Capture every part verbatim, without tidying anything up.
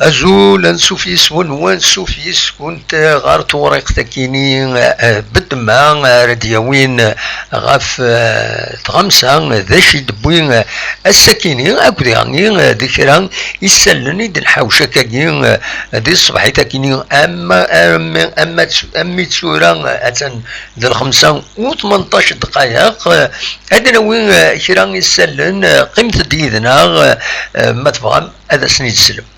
Azul, ansuf yes-wen, wansuf yes-kunt ɣer tewriqt-akini, eh, bedma ara d-yawin ɣef, eh, tɣamsa, d acu i d-wwi, eh, ass-akini, akked diɣenni, eh, d kra isallen i d-nḥawec akkagi, eh, di tṣebḥit-akini, ama, ama, ama tt-, ama i d tura, eh, attan d lxemsa u tmenṭac ddqayeq, eh, ad d-nawi, eh, kra isallen, eh, qqimet-d yid-neɣ, eh, ma tebɣam ad asen-id-teslem.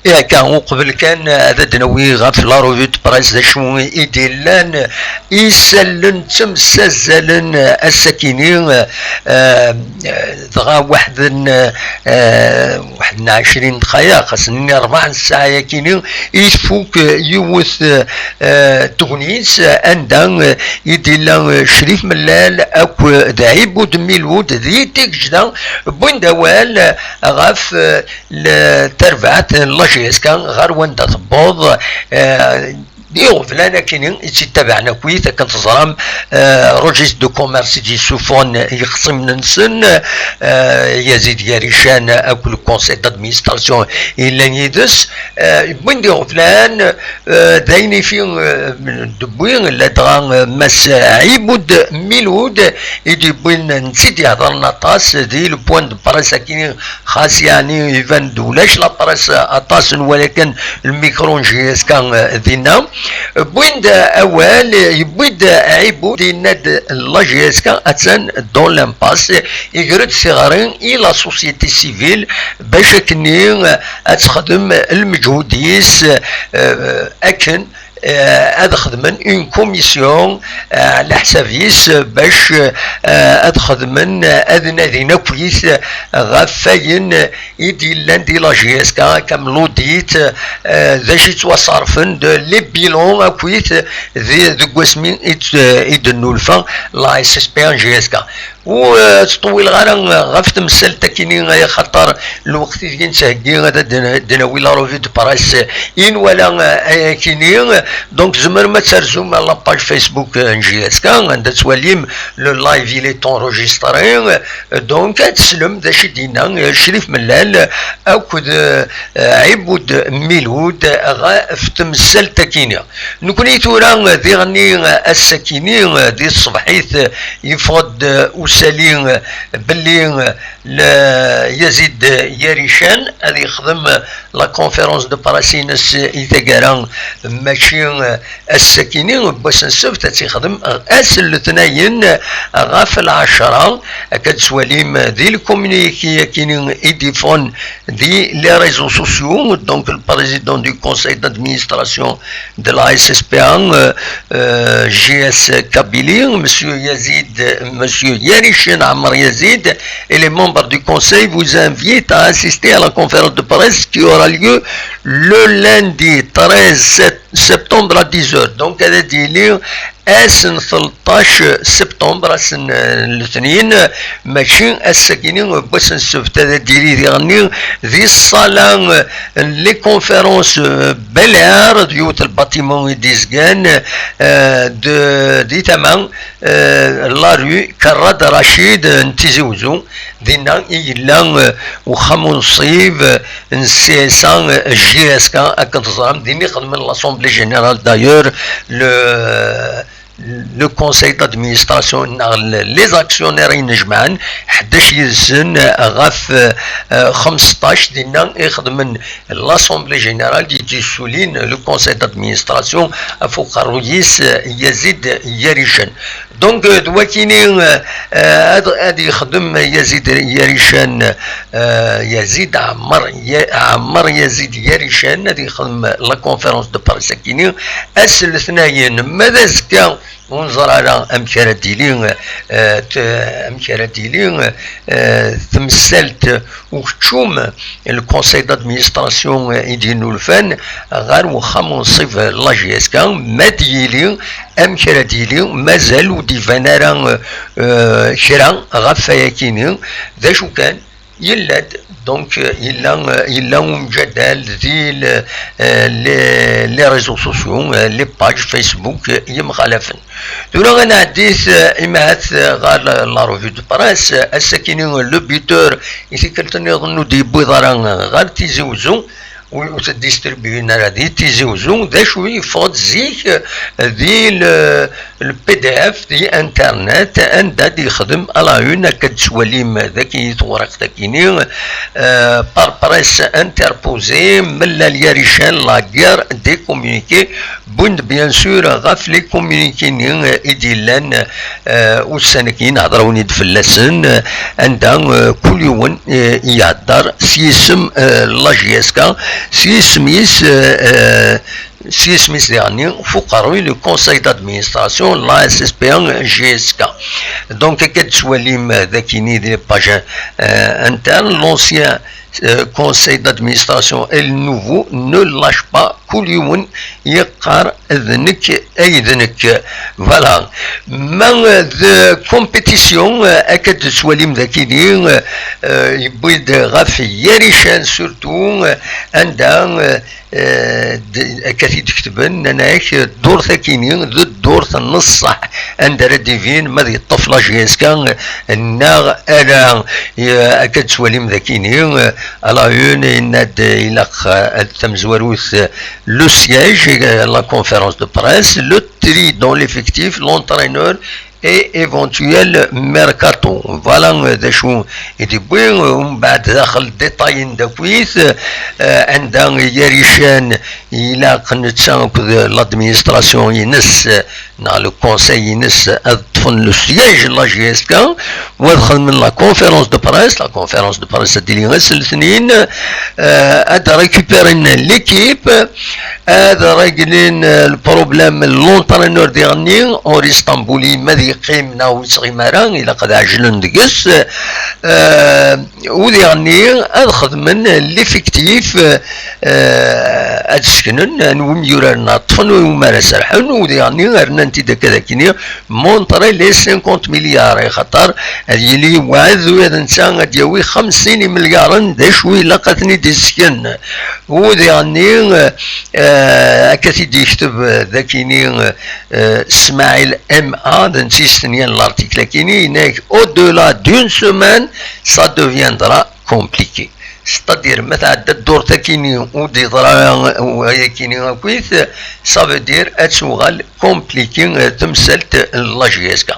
Akka, uqbel kan ad d-nawi ɣef la revue de presse d acu i d-illan, isallen ttemsazalen ass-akini, eh, dɣa waḥed n, eh, waḥed n ɛecrin dqayeq, ass-nni rebɛa n ssaɛa-yakini, i tfuk yiwet, eh, tegnit, anda, eh, i d-illa, eh, Crif Mellal akked Ɛibud Milud di Tigejda, wwin-d awal, eh, ɣef, eh, l-, tarbaɛt n la J S K ɣer wanda tewweḍ, eh, d iɣeblan akini i tt-ittabaɛen akkit, akken teẓram, eh, registre de commerce i d-yessufɣen ixṣimen-nsen, eh, Yazid Yarican akked le conseil d'administration yellan yid-s, eh, wwin-d iɣeblan, eh, d ayen ifi, eh, d-wwi, ladɣa, eh, Mass Ɛibud Milud i d-yewwin, netta i d-iheḍren aṭas di le point de presse akini, xas yeɛni iban-d ulac la presse aṭas n walaken lmikru n J S K, eh, dinna. Wwin-d awal, yewwi-d Ɛibud, yenna-d la J S K attan dans l'impasse, iger-d tiɣri i la société civile bac akkenni, eh, ad texdem lmeǧhud-is, eh, akken eh, ad xedmen une commission, eh, ɛla ḥsab-is, eh, bac, eh, ad xedmen, eh, ad nadin akkit, eh, ɣef wayen, eh, i d-yellan di la J S K, comme l'audit, eh, d acu yettwaṣerfen, de les bilans akkit, eh, di, deg wasmi i d-, i d-tennulfa la S S P N J S K. Ur, eh, ttṭewwileɣ ara, eh, ɣef temsalt akini, eh, axaṭer lweqt i d-nettheggi ad d-, d-nawi la revue de presse i nwala, eh, ayakini. Donc, tzemrem ad terzum ar la page Facebook, eh, n J S K, anda tettwalim le live, il est enregistré. Eh, donc, ad teslem d acu i d-yenna, eh, Crif Mellal, eh, akked, eh, Ɛibud Milud, eh, ɣef temsalt akini. Nekni tura, eh, diɣenni, eh, ass-akini, eh, di tṣebḥit, eh, yeffeɣ-d, eh, usali, eh, belli, eh, le-, Yazid Yarican ad yexdem, eh, la conférence de presse-ines i taggara, mačči, eh, ass-akini, n wass n ssebt, ad tt-yexdem, eh, ass n letnayen, eh, ɣef lɛecra, akka d-tettwalim, eh, di le communiqué-akini i d-yeffɣen di les réseaux sociaux, donc le président du conseil d'administration de la S S P A, euh, euh, J S Kabylie, Monsieur Yazid, Monsieur Yarichen Amr Yazid et les membres du conseil vous invitent à assister à la conférence de presse qui aura lieu le lundi treize sept-, septembre à dix heures. Donc, elle est élue ass n tleṭṭac septembre, ass n, euh, letnin, mačči ass-agi-nni n wass n ssebt, ad d-yili diɣenni di ṣṣala, euh, n les conférences, euh, Bel Air, d yiwet n lbatimu i d-yezgan, euh, de, di tama, euh, la rue Karad Rachid, euh, n Tizi Ouzou. Dinna i yella, euh, uxxam unṣib, euh, n C S A, euh, J S K, akken teẓram, din i xedmen l'Assemblée Générale, d'ailleurs, le, le conseil d'administration, neɣ le-, les actionnaires i nnejmaɛen, ḥdac yid-sen, euh, ɣef, euh, euh, xemseṭṭac, dinna i xedmen l'Assemblée Générale, i d-yessulin le conseil d'administration ɣef uqerruy-is, euh, Yazid Yarichen. Donc, euh, d wakini, euh, euh, ad, ad yexdem Yazid Yarichen, euh, Yazid Ɛmer, Ya-, Ɛmer Yazid Yarichen, ad yexdem la conférence de presse akini, ass n letnayen, ma d azekka, ur neẓri ara amek ara d-tili, euh, t-, amek ara d-tili, euh, temsalt ukeččum, le conseil d'administration, euh, i d-yennulfan ɣer uxxam unṣib, euh, la J S K, ma d-yili, amek ara d-yili, mazal ur d-iban ara, euh, euh, kra ɣef wayakini. D acu kan, yella-d Donc, euh, yella, euh, yella umjadal di le, euh, les, les réseaux sociaux, euh, les pages Facebook, euh, yemxalafen. Tura ad nɛeddit, euh, imahat, euh, ɣer la, la revue de presse, euh, ass-akini, euh, le buteur, i tikkelt nniḍen ur d-yewwiḍ ara, euh, ɣer Tizi Uzzu, ur, ur t-distribuen ara di Tizi Uzzu, d acu i yeffeɣ-d zik, euh, di le, le P D F di internet, anda d-yexdem à la une, akka d-tettwalim daki tewriqt-akini, euh, par presse interposée, Mellal Yarican, la guerre des communiqués, wwin-d bien sûr ɣef les communiqués-nni, euh, i d-yellan, euh, ussan-agi, nehder-awen-id fell-asen, euh, anda, euh, kul yiwen, euh, ihedder s yisem, euh, la J S K, s yisem-is, euh, euh, s yisem-is diɣenni f uqerruy, le conseil d'administration, la S S P N J S K. Donc, akka d-tettwalim, euh, dakini di page, euh, interne, l'ancien, euh, conseil d'administration et le nouveau ne lâche pas, kul yiwen yeqqar d nekk ay d nekk. Voilà. Ma, euh, de compétition, euh, akka d-tettwalim dakini, euh, euh, yewwi-d ɣef Yarican surtout, euh, anda, euh, euh, d-, akka t-id-ketben, nnan-ak, ddurt-akini d ddurt n ṣṣeḥ, anda ara d-ibin ma ad yeṭṭef la J S K neɣ ala. Euh, akka d-tettwalim dakini, euh, à la une, yenna-d, euh, ilaq, euh, tamezwarut, euh, le siège, euh, la conférence de presse, le tri dans l'effectif, l'entraîneur et éventuel mercato. Voilà, euh, d acu i d-yewwi, euh, umbeɛd daxel détail n dakit, euh, anda Yarican ilaq netta akked l'administration-ines, euh, neɣ le conseil-ines ad ṭṭfen le siège n la J S K, u ad xedmen la conférence de presse, la conférence de presse ad d-tili ass n letnin, euh, ad récupéren l'équipe, ad réglen, euh, le problème n l'entraîneur diɣenni, Henri Stambouli, ma ad yeqqim neɣ ur yettɣim ara, ilaq ad ɛejlen deg-s, euh, u diɣenni ad xedmen l'effectif, euh, ad seknen anwa umi yuraren, ad ṭṭfen, anwa umi ara serḥen, u diɣenni rnan-t-id akka d akini, montrer les cinquante milliards, axaṭer ad yili yewɛed u ad netta ad d-yawi xemsin imelyaṛen, d acu ilaq ad ten-id-issken. U diɣenni, euh, akka t-id-yekteb, euh, dakini, euh, Smaɛil M A, d netta i yestenyan l'article-akini, yenna-ak, au-delà d'une semaine, ça deviendra compliqué. C'est-à-dire, ma tɛedda ddurt-akini ur d-yeḍra wayakini akkit, ça veut dire ad tuɣal compliqué, euh, temsalt n la J S K.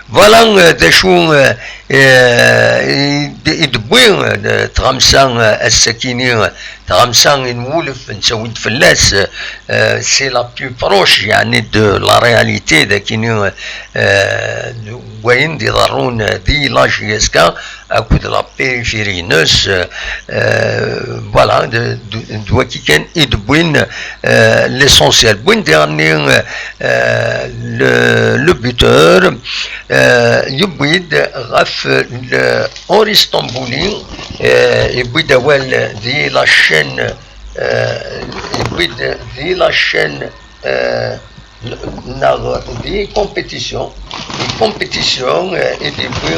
Voilà, euh, d acu, euh, euh, i d-, i d-tewwi, euh, tɣamsa, euh, ass-akini, euh, tɣamsa n wulef nettawi-d fell-as, euh, c'est la plus proche, yeɛni, de la réalité, dakini, euh, wayen d-iḍerrun di la J S K, akked la périphérie-ines, euh, voilà, d, d, d waki kan i d-wwin, euh, l'essentiel. Wwin diɣenni, euh, le, le buteur, euh, yewwi-d ɣef le Henri Stambouli, euh, yewwi-d awal di la chaîne, euh, yewwi-d di la chaîne, euh, neɣ di compétition, di compétition, euh, i d-yewwi,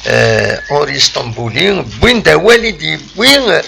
euh, Henri Stambouli, wwin-d awal i d-yewwi, euh,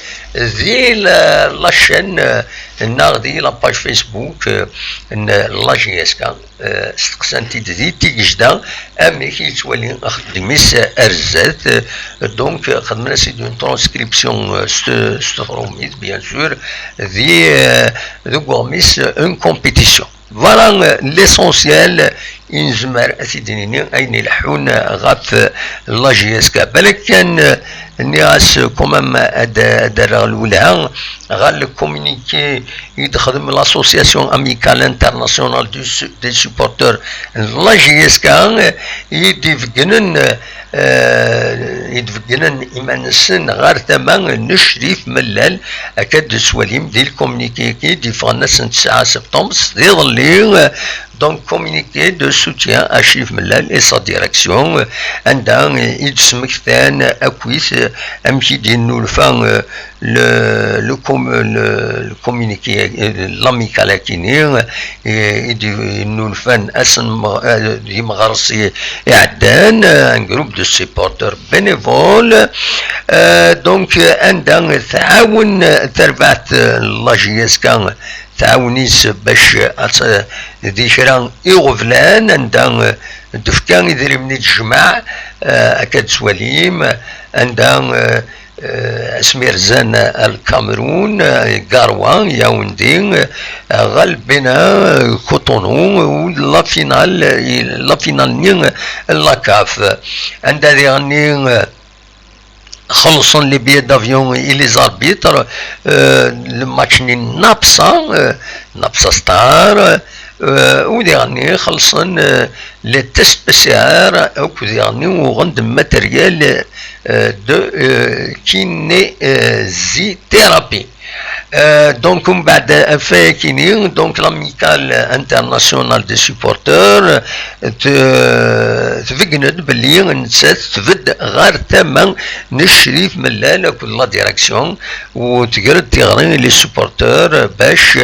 di la, la chaîne, euh, neɣ di la page Facebook, euh, n la J S K, euh, steqsan-t-id di tigejda amek yettwali axeddim-is ar zdat, euh, donc, euh, xedmen-as-id une transcription, euh, s, s tefrumit, bien sûr, di, euh, deg uɣmis, euh, une compétition. Voilà, euh, l'essentiel, i nezmer ad t-id-nini, ayen ileḥḥun, euh, ɣef, euh, la J S K. Balak kan, euh, nniɣ-as, euh, quand même, ad, ad rreɣ lwelha ɣer le communiqué i d-texdem l'association amicale internationale du su-, des supporters n la J S K, euh, i d-ibeggnen, euh, euh, i d-beggnen iman-nsen ɣer tama n Crif Mellal, akka d-tettwalim di lkumniki-agi d-yeffɣen ass n tesɛa septembre, s iḍelli, euh, Donc, communiqué de soutien à Chérif Mellal et sa direction, euh, anda, euh, i d-smektan akkit, euh, amek i d-yennulfa, euh, le, le com-, le, le communiqué, euh, l'amicale akini, euh, i d-yennulfan ass n, euh, d yimeɣres i iɛeddan, euh, un groupe de supporters bénévoles. Euh, donc, euh, anda tɛawen terbaɛt, euh, la J S K, tɛawen-is bac ad tt-, di kra iɣeblan, anda, eh, d-tefka idrimen i d-tejmeɛ, eh, akka d-tettwalim, anda, eh, eh, asmi rzan ar Lkamerun, eh, Garoua, Yaoundé, eh, ɣer Bénin, eh, Cotonou, u la finale, eh, la finale-nni, eh, la CAF. Anda diɣenni, eh, xellṣen les billets d'avion i les arbitres, euh, le match-nni n Napsa, euh, Napsa Star, euh, u diɣenni xellṣen, euh, les tests P C R, akked diɣenni uɣen-d matériel, euh, de, euh, kinésithérapie. Euh, donc, umbeɛd ɣef wayakini, donc, l'Amicale Internationale des Supporters, euh, t-, tbeggen-d belli nettat tbedd ɣer tama n Ccrif Mellal akked la direction, u tger-d tiɣri i les supporters bac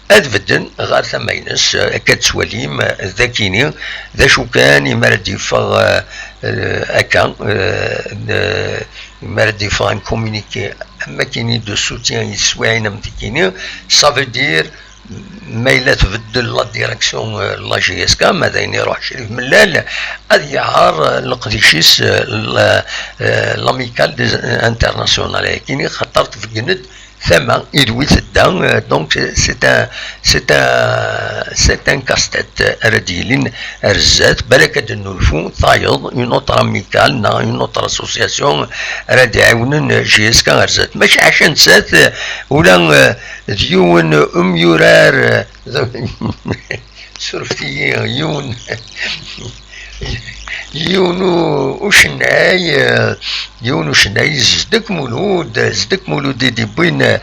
ad bedden ɣer tama-ines, akka d-tettwalim d akini, d acu kan, imi ara d-yeffeɣ, euh, euh, akka, euh, euh, imi ara d-yeffeɣ un communiqué am akini de soutien i teswiɛin am tikini, ça veut dire, ma yella tbeddel la direction, euh, la J S K, ma d ayen iruḥ Ccrif Mellal, ad yaɛer, euh, leqdic-is, euh, la, euh, l'Amicale des, euh, Internationales akini, xaṭer tbeggen-d tama idwi tedda, euh, donc c'est un, c'est un, c'est un casse-tête, euh, ara d-yilin ar zdat, balak ad d-nulfu tayeḍ, une autre amicale, neɣ une autre association, ara d-iɛiwnen J S K ar zdat. Mačči ḥaca nettat, euh, ula, euh, d yiwen umyurar, euh, surfet-iyi, yiwen, yiwen u-, ucennay, euh, yiwen ucennay, Zedek Mulud, Zedek Mulud i d-yewwin, euh,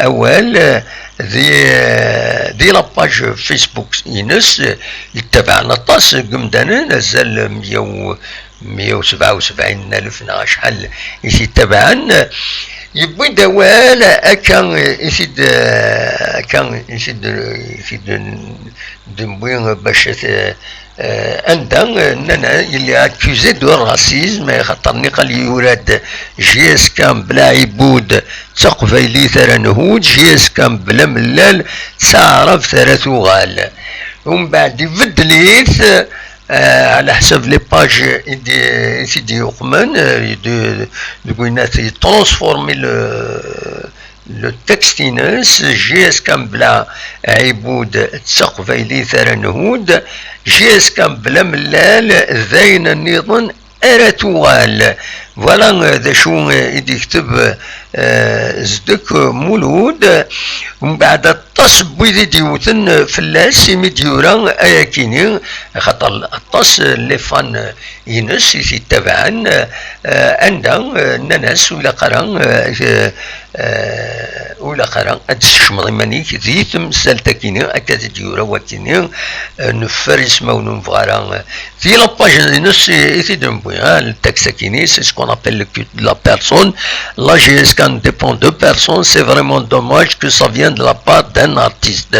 awal, euh, di, euh, di la page Facebook-ines, euh, yettabaɛen aṭas n yimdanen, azal meyya u-, meyya u sebɛa u sebɛin alef neɣ acḥal i t-yettabaɛen. Yewwi-d awal akka i t-id, akka i t-id, i t-id d-newwi bac, euh, anda, euh, nnan, il est accusé de racisme, xaṭer niqal yura-d J S K mebla Ibud d taqbaylit ara nhud, J S K mebla Mellal d taɛrabt ara tuɣal. Umbeɛd ibeddel-it, euh, ɛla ḥsab les pages i d-, i t-id-yuqmen, euh, i d-, deg winna yettṛansfurmi le, le texte-ines, J S K mebla Ibud d taqbaylit ara nhud, J S K mebla Mellal d ayen nniḍen ara tuɣal. Voilà, euh, d acu, euh, i d-yekteb, euh, Zedek Mulud. Umbeɛd aṭas n wid i d-yewten, euh, fell-as imi d-yura ayakini, axaṭer aṭas, euh, n les fans, euh, ines i t-yettabaɛen, euh, anda, euh, nnan-as ur ilaq ara, euh, euh, ur ilaq ara ad d-teskecmeḍ iman-ik di temsalt-akini, akka i d-yura wakini, euh, neffer ismawen ur nebɣi ara, euh, di la page-ines i, i t-id-newwi, ah, le texte-akini, c'est ce qu'on appelle le culte de la personne. La J S K ne dépend de personne, c'est vraiment dommage que ça vienne de la part d'un artiste.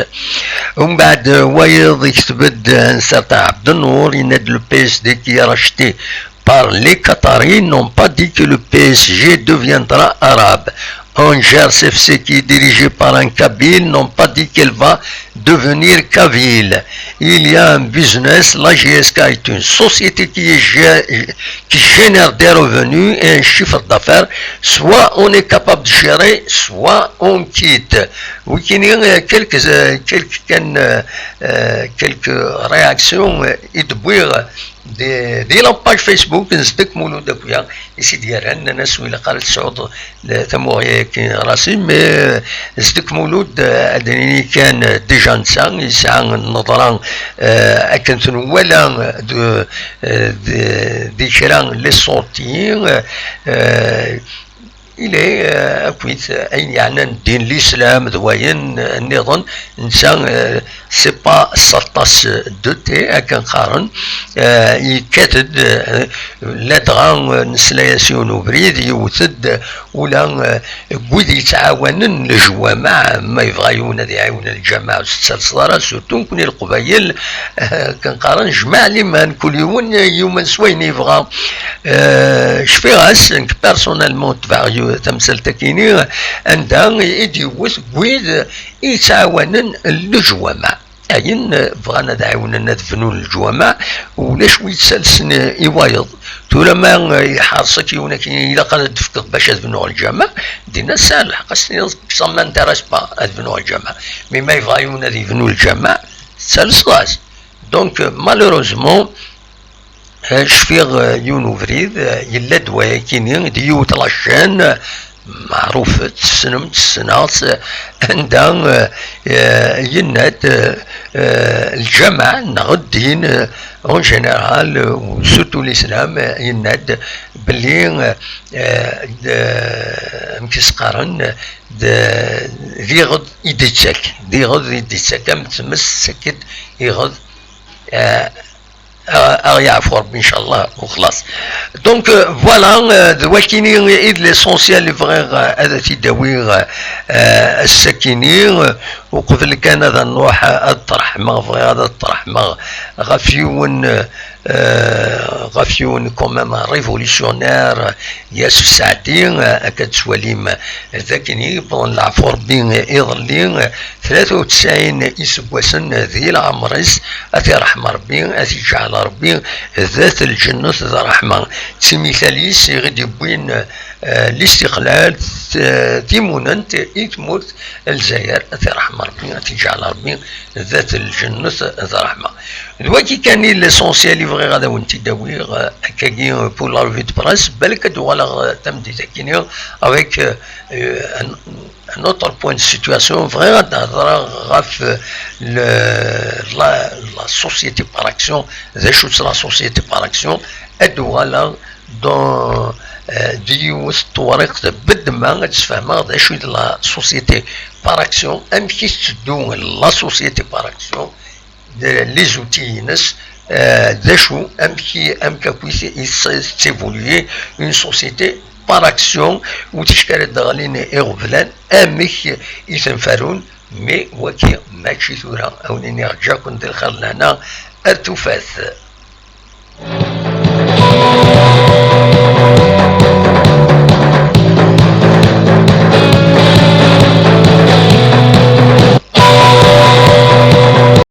Umbeɛd, euh, wayeḍ yekteb-d un certain Abdenour, il est de le P S D qui est racheté par les Qataris, n'ont pas dit que le P S G deviendra arabe. Angers F C qui est dirigé par un Kabyle n'ont pas dit qu'elle va devenir Kabyle. Il y a un business, la J S K est une société qui est gé-, qui génère des revenus et un chiffre d'affaires. Soit on est capable de gérer, soit on quitte. Wikini, euh, quelques, euh, quelques, euh, euh, quelques réactions, euh, i d-wwiɣ di, di la page Facebook n Zedek Mulud Akuya, i s-id-yerran, nnan-as ur ilaq ara tesɛuḍ le-, tamuɣli-agi ɣer-s, mais, euh, Zedek Mulud, euh, ad d-nini kan, euh, déjà netta yesɛa nneḍra, euh, akken t-nwala, euh, d-, euh, d-, di kra les sorties, euh, euh, Il est, euh, akkit, euh, ayen yeɛnan ddin l'islam d wayen, euh, nniḍen, netta, euh, c'est pas sa tasse de thé, akken qqaren, euh, yekkat-d, euh, ladɣa, euh, nesla-as yiwen ubrid, yewwet-d, euh, ula, euh, deg wid yettɛawanen lejwamaɛ, ma yebɣa yiwen ad iɛiwen lǧamaɛ ur tettalseḍ ara, surtout nekni Leqbayel, euh, akken qqaren jmaɛ liman, kul yiwen yumen s wayen yebɣa. Euh, cfiɣ-as, nekk personnellement tebɛeɣ yu-, tamsalt-akini, anda i d-yewwet deg wid yettɛawanen lejwamaɛ. Ayen, euh, bɣan ad ɛiwnen ad bnun lejwamaɛ, ulac wi yettsalsen i wayeḍ. Tura ma, euh, iḥerṣ-ik yiwen akken ilaq ad d-tefkeḍ bac ad bnuɣ lǧamaɛ, dinna tesɛa lḥeqq ad s-tiniḍ, ça m'intéresse pas ad bnuɣ lǧamaɛ. Mi ma yebɣa yiwen ad yebnu lǧamaɛ, tettalseḍ-as. Donc, euh, malheureusement, euh, cfiɣ, euh, yiwen ubrid, euh, yella-d wayakini, d yiwet la chaîne, euh, meɛrufet, tessnem-tt, ssneɣ-tt, anda, euh, euh, yenna-d, euh, euh, lǧamaɛ neɣ ddin, euh, en général, euh, surtout l'islam, euh, yenna-d belli, euh, euh, d-, amek i s-qqaren, d-, d iɣed i d-ittak, d iɣed i d-ittak, am tmes tessakk-d iɣed, euh, a, a ɣ-yeɛfu Rebbi, inchallah, u xlaṣ. Donc, euh, voilà, euh, d wakini i d l'essentiel i bɣiɣ, euh, ad t-id-awiɣ, euh, ass-akini, euh, uqbel kan ad nruḥ, euh, ad ṭṭreḥmeɣ, bɣiɣ ad ṭṭreḥmeɣ ɣef yiwen, euh, euh, ɣef yiwen quand même révolutionnaire, Yasef Saɛdi, euh, akka d-tettwalim, euh, d akken i yewweḍen leɛfu Rebbi, euh, iḍelli, euh, tlata u tesɛin iseggasen, euh, di leɛmer-is, ad t-iṛeḥm Rebbi, ad t-iǧɛel Rebbi d at lǧennet d ṛṛeḥma. D timital-is i ɣ-id-yewwin, euh, listiqlal, t-, timunent i tmurt n Lezzayer, ad t-iṛeḥm Rebbi, ad t-iǧɛel Rebbi d at lǧennet d ṛṛeḥma. D wagi kan i l'essentiel i bɣiɣ ad awen-t-id-awiɣ, euh, akkagi, euh, pour la revue de presse, balak ad uɣaleɣ, euh, tameddit-akini avec, euh, euh, un, un autre point de situation. Bɣiɣ ad hedreɣ ɣef, euh, le, la, la société par action, d acu-tt la société par action, ad uɣaleɣ dans, euh, di yiwet n tewriqt, bedd ma ad d-sfehmeɣ d acu i d la société par action, amek i tetteddu la société par action, d-, les outils-ines, euh, d acu, amek i, amek akk i t-, i s-, tettivolye une société par action, u ticki ara d-ɣlin iɣeblan, amek i ten-farun, mais wagi mačči tura, a wen-iniɣ ǧǧa-ken di lxir d lehna, ar tufat.